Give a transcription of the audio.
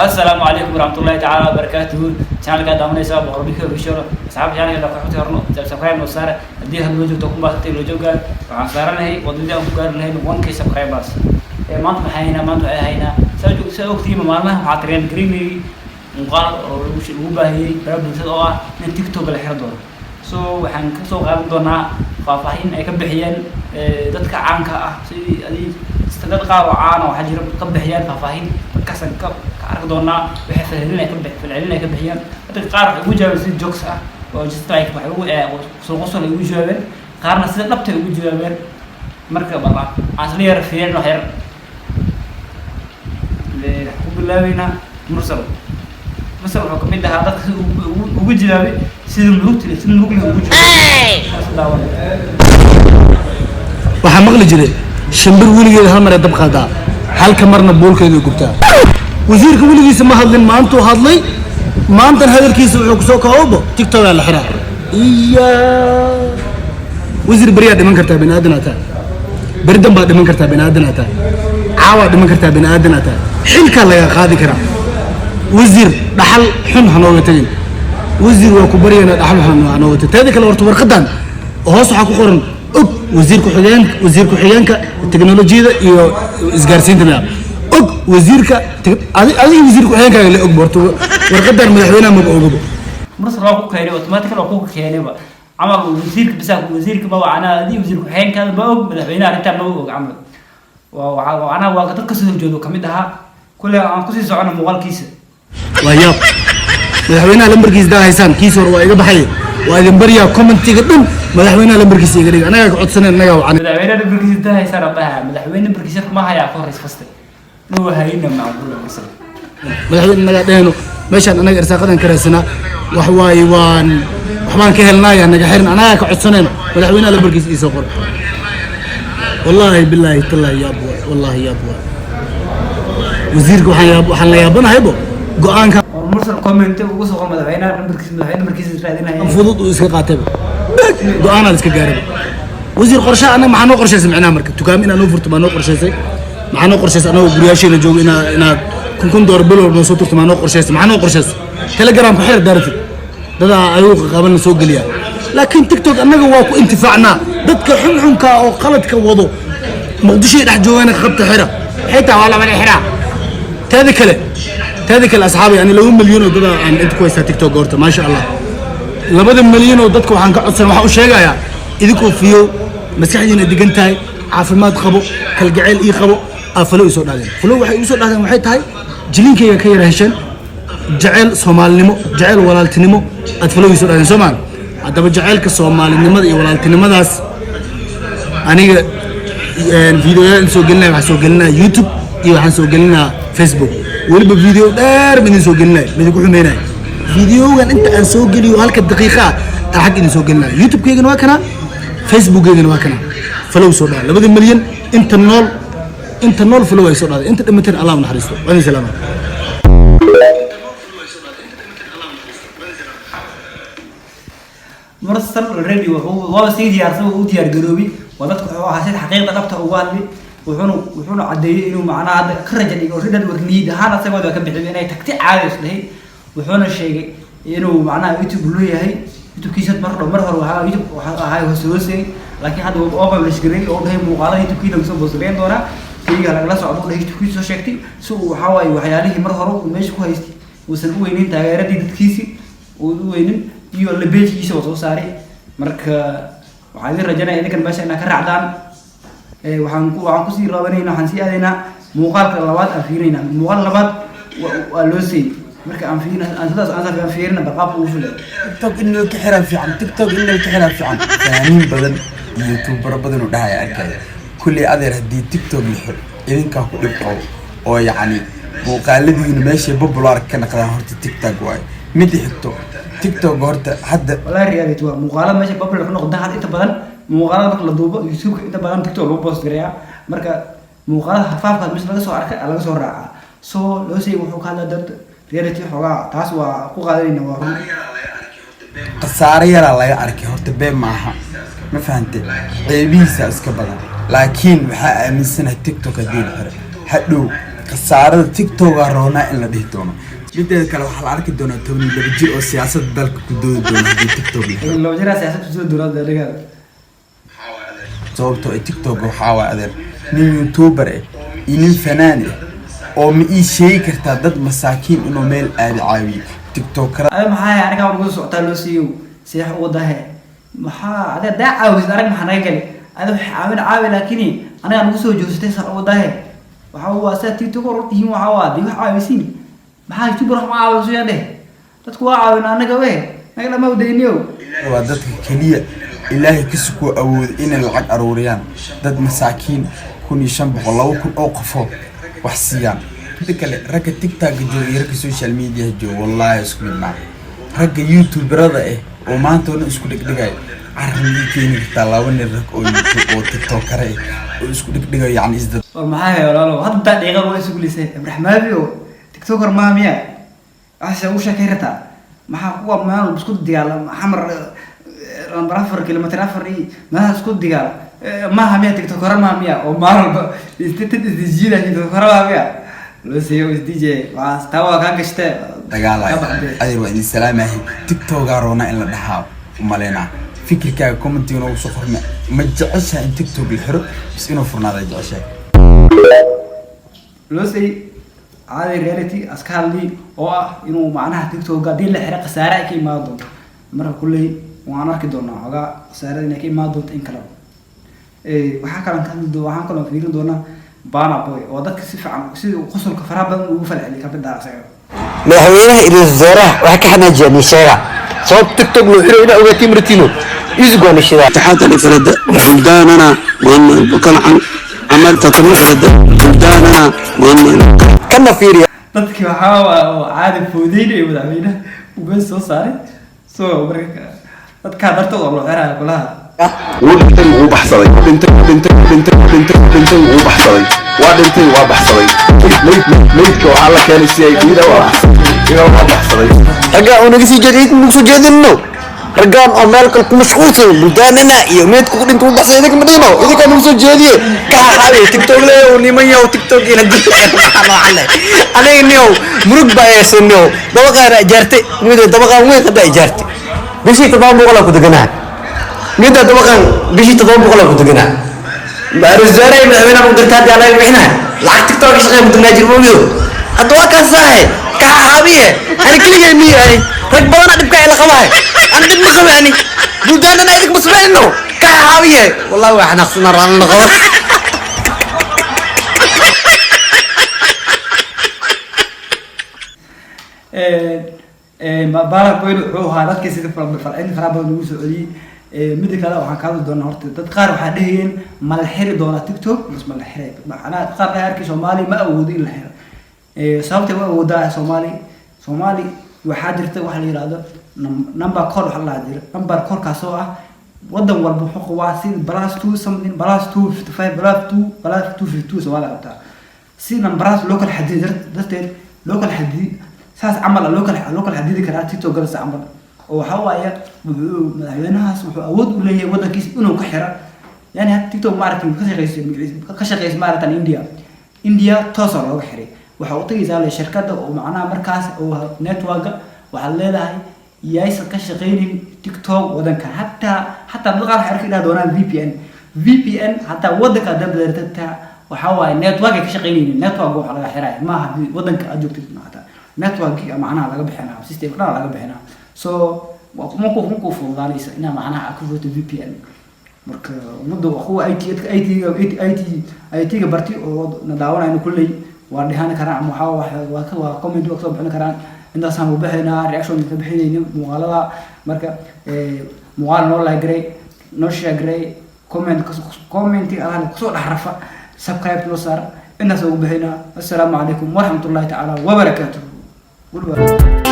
Assalaamu calaykum waraxmatullahi tacaala wabarakaatuhu. Channelkaa daawanaysa waa Boqor Bika Official. Asxaabta channelka ku xigta horno subscribe noo saara. Haddii had loo joogto ku baasatay loo joogaa, waxaan saaranahay wadadii aan ku gaari lahayn 1K subscribers. Ee maanta maxay haynaa? Maanta waxay haynaa, saa ogtihiin, maalmaha waxaa trend garinayay muuqaal oo lagu baahiyey baraha bulshada oo ah in TikTok la xiri doono. So waxaan ka soo qaadan doonaa faahfaahin ay ka bixiyeen dadka caanka ah, sidii adig dad qaar oo caan ah waxaa jira ka bixiyaan faahfaahin. Dadkaasaan ka arki doonaa waxay falcelin ay ka bixiyaan. Dadka qaar waxay ugu jawaabeen si jokes ah oo just like waxay ugu soo qosol ay ugu jawaabeen, qaarna sida dhabta ay ugu jawaabeen. Marka bal aan isla yara fiirin wax yar. Waxaan ku bilaabeynaa Mursal. Mursal wuxuu kamid ahaa dadka sida ugu jawaabay sida murugta leh, sida murug leh ugu jawaabay. Saas daawan. Waxaa maqli jiray shimbir weligeeda hal mar ee dab qaadaa, halka marna buulkeedu gubtaa. Wasiirka weligiisa ma hadlin, maantuu hadlay. Maantan hadalkiisa wuxuu kusoo koobo TikTokaa la xiraa. Iya wasiir, beriyaa dhiman kartaa, bani aadan aa tahay. Beridan baa dhiman kartaa, bani aadan aa tahay. Caawaa dhiman kartaa, bani aadan aa tahay. Xilkaa laga qaadi karaa. Wasiir, dhaxal xun ha nooga tegin. Wasiir, waa ku baryana, dhaxal xun ha nooga tegin. Teeda kale, horta warqadan hoos waxaa ku qoran og wasiir ku-xigeen, wasiir ku-xigeenka teknolojiyada iyo isgaarsiinta miya og wasiirka adiga wasiir ku-xigeenkaaga la og. Horta warqadan madaxweynaha maba ogabo. Mursal waa ku keenay, automatically waa ku keenayba camal wasiirka bisa, wasiirka ma anaa adii wasiir ku-xigeenkaada ma og, madaxweynaha arrintaa ma og camal. Waa waa anaa waa dad kasoo horjeedo kamid ahaa. Kulle aan kusii socono muuqaalkiisa. Waa yaab. Madaxweynaha lambarkiisa daa haysaan, kiis hore waa iga baxay. Waa idin baryaa, commentiga dhan madaxweynaha lambarkiisa iga dhiga. Annagaa ka codsaneen, annagaa wacan. Madaxweyne nambarkiisa daa haysaan dhaha, madaxweyne nambarkiisa ma hayaa ka horreys faste ma hayna macquul Mursal. Madaxweyne, annagaa dheheno meeshaan annaga irsaaqadan ka raadsanaa. Wax waaye, waan waxbaan ka helnaya, naga xirin. Annagaa ka codsanayno, madaxweynaha lambarkiisa iisoo qor. Wallaahi bilaahi tallaahi, yaab waay. Wallaahi yaab waay. Wasiirka waxaan la yaabanahaybo go-aanka oo Mursal comment ugu soo qor madaxweynaha nambarkiisa, madaxweyne nambarkiisa raadinaya. Fudud uu iska qaatayba, go-aanaa la iska gaaraba. Wasiir, qorshaha annaga maxaa noo qorshaysay? Micnaha marka dukaamo inaad noo furto maa noo qorshaysay? Maxaa noo qorshaysay? Annagoo guryaasheena joogo inaad kun kun doolar bil walba noo soo turto maa noo qorshaysay? Maxaa noo qorshaysay? Telegramka xir daaratid, dadaa ayagu qaban soo geliyaa, laakiin TikTok annaga waa ku intifaacnaa. Dadka xunxunka oo qaladka wado Muqdishoy dhex joogaan, qabta, xira. Xitaa waa la wada xiraa. Teeda kale, asxaabay, ani 2 milyan oo dada aan inta ku haystaa TikTok horta, maasha Allah. 2da milyan oo dadka waxaan ka codsan, waxaan u sheegayaa, idinkoo fiyow, maskaxdiina degan tahay, caafimaad qabo, kalgacayl ii qabo, aa follow isoo dhahdeen. Follow waxay igu soo dhahdeen waxay tahay jilinkayga ka yara hesheen, jaceyl soomaalinimo, jaceyl walaaltinimo aad follow isoo dhahdeen. Soomaal haddaba jaceylka soomaalinimada iyo walaaltinimadaas, aniga videoyada in soo gelinaya, waxaan soo gelinaya YouTube iyo waxaan soo gelinaya Facebook. Weliba video dheer ma idin soo gelinaya, ma idinku xumeynaya. Videogan inta aan soo geliyo halka daqiiqa ah aan xag idin soo gelinaya. YouTube-keygana waa kana, Facebook-keygana waa kana. Follow soo dhaha. 2da milyan inta nool, inta nool follow ay soo dhahday, inta dhimateen Allah u naxariisto. Waa idin salaama. Mursal already wuxuu waaba sii diyaarsan, uu u diyaar garoobay. Waa dadka wuxuu ahaa sida xaqiiqda dhabta uga hadli. Wuxuuna caddeeyey inuu macnaha hadda ka raja dhigay already, war niyad ahaan asagoo waa ka bixiyay inay tagti caadi is dhahay. Wuxuuna sheegay inuu macnaha YouTube leeyahay, YouTube-kiisa mar dhow, mar hore waxaa YouTube waxaa ahay hoos hoosay, laakiin hadda waa publish garay oo dhahay muuqaalada YouTube-kiina lagu soo post gareyn doonaa, kayga lagala socdo, dhahay YouTube-kiisa soo sheegtay, si uu waxaa waaye waxyaalihii mar hore uu meesha ku haystay uusan u weynin, taageeradii dadkiisi uu u weynin iyo labeejkiisa oo soo saaray. Marka waxaan idin rajaynaya idinkan meesha inaad ka raacdaan. Waxaan kusii laabanayna, waxaan sii aadaynaa muuqaalka labaad. Aan fiirinayna muuqaal labaad waa loo seeyey. Marka aan fiirin, aan sidaas aan fiirina bal qaabka uu filay. TikTok in la ka xiraa fiican, TikTok in la ka xiraa fiican. Fanaaniin badan iyo youtubero badan oo dhahaya arkaya. Kulley adeer, haddii TikTok la xiro, idinkaa ku dhib qabo oo yacni muuqaaladiina meeshay popular ka naqdaan horta TikTok waaye. Midda xigto, TikTok horta hadda Wallahi reality waa muuqaalada meesha popular ku noqda hadda. Inta badan muuqaalada marka la duubo YouTube-ka, inta badan TikTok lagu post gareeyaa. Marka muuqaalada hafaafka meesha laga soo arkay laga soo raacaa. So loo seeyay wuxuu ka hadlaa dad reality xoogaa, taas waa ku qaadanayna, waa run. Khasaare yaraa laga arkay horta, been maaha, ma fahante? Ceebihiisa iska badan, laakiin waxaa aaminsanahay TikTok haddii la xiro hadhow Khasaarada TikToka roonaa in la dhihi doono. Mideeda kale, waxaa la arki doonaa 12 jir oo siyaasadda dalka ku doodi doona haddii TikTok la xiro. 2 jiraa siyaasad kusoo dowladda aniga. Sababtoo ay TikTok waxaa waay, adeer, nin youtuber ah iyo nin fanaan ah oo ma ii sheegi kartaa dad masaakiin inuu meel aadi caawiyo tiktokara? Adi maxaa aniga ugu socotaa loo siiyo seex ugu dahe? Maxaa adi hadaa caawisid arag, maxaa naga gali? Adi wax caawin caawi, laakiin aniga nagu soo joosatay sar ugu dahe. Waxa waa saa TikTok hor tihiin, waxa waa dii wax caawisiin. Maxaa youtuber wax ma caawiso yaa dheh? Dadku waa caawin anaga we naga dhama udayniyo. Waa dadka keliya Ilaahay ka sukoo awooda inay lacag aruuriyaan, dad masaakiin 1500, 2000 oo qofood wax siiyaan. Inta kale, ragga TikToka jooga iyo ragga social media jooga, wallaahi isku mid maaha. Ragga youtuberada ah oo maanta oo dhan isku dhegdhegaya, carran ii keeni kartaa laba nin rag oo YouTube oo tiktokare ah oo isku dhegdhegayo, yacni isdad War maxaa hay walaalo, hadda dhiiqa waa isugu lisay. Ibraahim oo tiktoker maa miya? Waxaase ugu sheekay rataa maxaa kuwa meel isku dagaala Xamar lambar 4, kilomitir 4 iyo meelaha isku dagaala maaha miya? Tiktokera maaha miya oo maalin walba isdijiida? Tiktokera maaha miya loo siiyo isdije? Waxaas taa waa kaa gashtee. Dagaalaya. Ka baxdee. Adeer, waa idin salaamahay. TikTokaa roonaa in la dhahaa umaleynaa. Fikirkaaga commentiga noogu soo qorma. Ma jeceshahay in TikTok la xiro bis inuu furnaada jeceshahay? Loo say caadi reality aska hadli oo ah inuu macnaha TikTok haddii la xiro khasaare ay ka imaan doonto. Marka kulley waan arki doonaa xogaa khasaarada inay ka imaan doonto in kaleba. Waxaa kaloo ka hadli waxaan kaloo fiirin doonaa Bana Boy oo dadka si fiican sidii uu qosolka faraha badan ugu falceliy kamid ah isaga. Madaxweynaha iyo ra'iisul wasaaraha waxaa ka xanaajiyaan sheega sabab TikTok loo xiro inaa ogaatiin martino isgoona shidaa. اتحاد الإفراد بلداننا وكان عن عمل تطوير بلداننا وأن Kana fiiriya. Dadkii waxaa waa oo caadi foodeynayo madaxweynaha uu been soo saaray. So marka dadkaa dartood oo loo xiraayo kulaha. Wuu dhintay, wuu baxsaday, dhintay, dhintay, dhintay, dhintay, dhintay, wuu baxsaday, waa dhintay, waa baxsaday. Meydka waxaa la keenay si ay diida, waa baxsaday, waa baxsaday. Raggaan oo naga sii jeedin, nagu soo jeedinno, raggaan oo meel kale ku mashquulsan buldaanana iyo meedku ku dhinta u baxsay, idinka ma dhino, idinkaa nagu soo jeediye ka xaabiye TikTok leeyow. Niman yow, TikTok ina dil maxaa noocan leh? Aniga niyow murug baa yeesay niyow. Dabaqaana ijaartay mida, dabaqaan weyn hadda ijaartay, bishii 700 aa ku deganaa mida dabaqaan, bishii 700 aa ku deganaa. Ra-iisul wasaaraha iyo madaxweynaha ku dirta haddii anaga bixinaa lacag TikTok ka shaqeeya mudugnaa jir moogido. Hadda waa kaasaahe ka xaabiye. Ani keligay miyo? Ani rag badana dhibka ila qabahay, ani dhib ma qabe. Ani buldaanana idinka ma sameynno ka xaabiye. Wallahi waa xanaaqsanaa, raalli noqdo. Bana Boy wuxuu ahaa dadkii sida falcelin faraha badan ugu soo celiyey. Mida kale waxaan ka hadli doonaa, horta dad qaar waxaa dhehayeen ma la xiri doonaa TikTok bas ma la xiray? Macnaha qaar dhahay arkay Soomaali ma awoodo in la xiro. Sababtay u awoodaa Soomaali, Soomaali waxaa jirta waxa la yihahdo number code. Waxa la dhaha jira number code kaas oo ah wadan walba wuxuu qabaa si +2 something, +255, +2, +252 Soomaali qabtaa. Si nambarahaas loo kala xadidi darteed loo kala xadidi saas camal ah loo kala xadidi karaa TikTok galas camal. Oo waxa waaye wuxuu madaxweynahaas wuxuu awood u leeyahay wadankiisa inuu ka xira. Yani hadda TikTok maaragtay ka shaqeysa magaciisa ka shaqeysa maaragtan India, India toosa looga xiray. Waxa u tagaysaa le shirkadda oo macnaha markaas oo networka waxaad leedahay yaysan ka shaqeynin TikTok wadankan. Hataa dad qaar waxay arki dhaha doonaan VPN, VPN hataa wadanka haddaad bedelatay waxaa waaye network ay ka shaqeynaynin, network waxa laga xiraya maaha wadanka aad joogtid, hataa network macnaha laga bixinaa, system dhan laga bixinaa. So maku fududaanaysa inaa macnaha aad ku furto VPN. Marka ummadda waa kuwa IT, dadka IT IT IT-ga barti oo na daawanayno kulley waa dhihan karaan ama waxaa waa ka waa comment waa kasoo bixin karaan. Intaasaan u bixinaa reaction ka bixinayna muuqaalada. Marka muuqaal noo like garay, noo share garay, comment comment adaan kusoo dhex rafa, subscribe noo saar. Intaas ugu bixinaa. Assalaamu calaykum waraxmatullahi tacaala wabarakaatuhu. Goodbye.